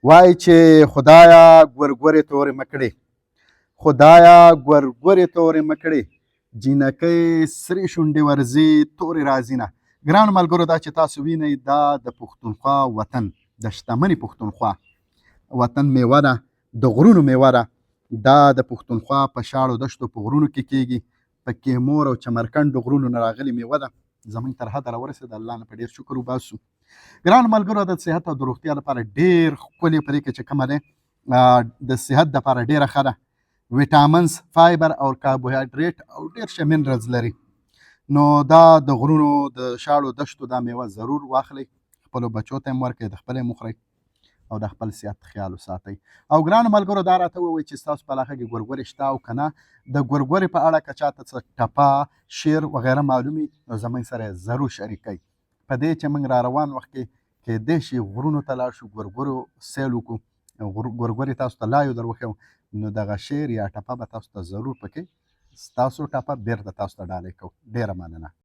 وایي چې خدایا ګورګورې تورې مه کړې، خدایا ګورګورې تورې مه کړې، جینکۍ سرې شونډې ورځي تورې راځي نه. ګرانو ملګرو، دا چې تاسو وینئ دا د پښتونخوا وطن، د شتمنې پښتونخوا وطن میوه ده، د غرونو میوه ده. دا د پښتونخوا په شاړو دشتو په غرونو کې کیږي، په کیمور او چمرکنډو غرونو نه راغلي میوه ده، زمونږ تر حده راورسېده. الله نه په ډېر شکر وباسو. ګرانو ملګرو، د صحت او د روغتیا لپاره ډېر ښکلې پرې کې چې کومه دی د صحت لپاره ډېره ښه ده. ویټامنز، فایبر او کاربوهایډریټ او ډېر شی منرلز لري. نو دا د غرونو د شاړو دشتو دا میوه ضرور واخلئ، خپلو بچو ته هم ورکړئ، د خپلې هم وخورئ او د خپل صحت خیال وساتئ. او ګرانو ملګرو، دا راته ووایئ چې ستاسو په علاقه کې ګورګورې شته او که نه. د ګورګورې په اړه که چاته څه ټپه، شعر وغیره معلومي نو زموږ سره یې ضرور شریک کړئ. په دې چې موږ را روان وخت کې کېدای شي غرونو ته لاړ شو، ګورګورو سیل وکړو، ګورګورې تاسو ته لایو در وښیو، نو دغه شعر یا ټپه به تاسو ته ضرور پکې ستاسو ټپه بیرته تاسو ته ډالۍ کوو. ډېره مننه.